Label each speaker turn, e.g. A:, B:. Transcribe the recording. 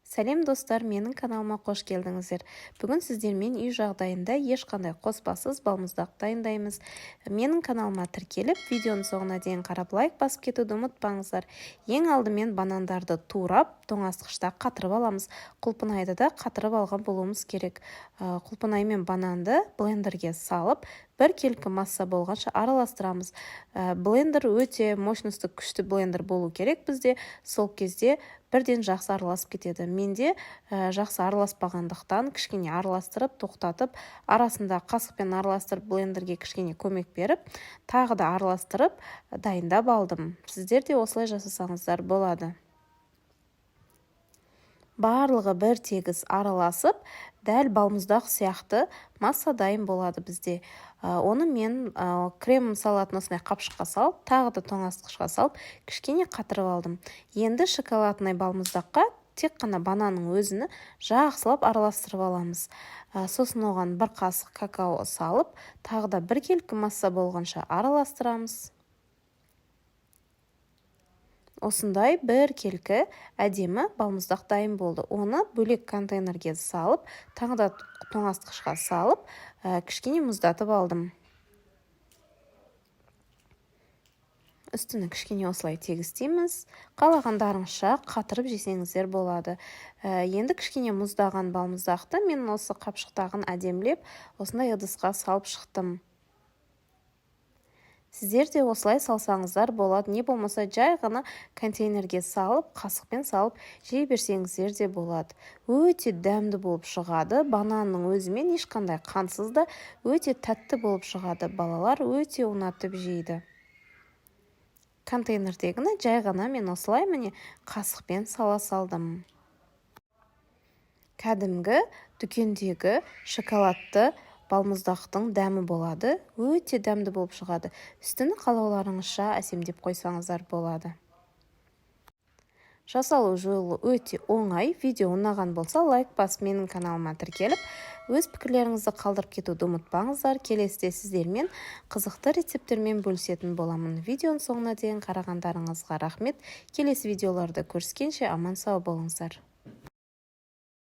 A: Сәлем, достар! Менің каналыма қош келдіңіздер! Бүгін сіздермен үй жағдайында ешқандай қоспасыз балмұздақ дайындаймыз. Менің каналыма тіркеліп, видеоның соңына дейін қарап, лайк басып кетуді ұмытпаңыздар. Ең алдымен банандарды турап, тоңазытқышта қатырып аламыз. Құлпынайды да қатырып алған болуымыз керек. Құлпынай мен бананды блендерге салып, біркелкі масса болғанша араластырамыз. Блендер өте мощності күшті блендер болу керек бізде, сол кезде бірден жақсы араласып кетеді. Менде жақсы араласпағандықтан, кішкене араластырып, тоқтатып, арасында қасықпен араластырып, блендерге кішкене көмек беріп, тағы да араластырып, дайындап алдым. Сіздер де осылай жасасаңыздар болады. Барлығы бір тегіс араласып, дәл балмұздақ сияқты масса дайын болады бізде. Оны мен крем салатын осындай қапшыққа салып, тағы да тоңазытқышқа салып, кішкене қатырып алдым. Енді шоколадный балмұздаққа тек қана бананның өзіні жақсылап араластырып аламыз. Сосын оған бір қасық какао салып, тағы да біркелкі масса болғанша араластырамыз. Осындай біркелкі әдемі балмұздақ дайын болды. Оны бөлек контейнерге салып, тағы да тоңазытқышқа салып, кішкене мұздатып алдым. Үстіні кішкене осылай тегістейміз. Қалағандарыңызша қатырып жесеңіздер болады. Енді кішкене мұздаған балмұздақты мен осы қапшықтағын әдемілеп, осындай ыдысқа салып шықтым. Сіздер де осылай салсаңыздар болады, не болмаса жай ғана контейнерге салып, қасықпен салып жей берсеңіздер де болады. Өте дәмді болып шығады. Бананның өзімен, ешқандай қантсыз да өте тәтті болып шығады. Балалар өте ұнатып жейді. Контейнердегіні жай ғана мен осылай, міне, қасықпен сала салдым. Кәдімгі дүкендегі шоколадты балмұздақтың дәмі болады, өте дәмді болып шығады. Үстіні қалауларыңызша әсемдеп қойсаңыздар болады. Жасалу жолы өте оңай. Видео ұнаған болса, лайк басып, менің каналыма тіркеліп, өз пікірлеріңізді қалдырып кетуді ұмытпаңыздар. Келесіде сіздермен қызықты рецепттермен бөлісетін боламын. Видеоның соңына дейін қарағандарыңызға рахмет. Келесі видеоларда көріскенше, аман сау болыңыздар!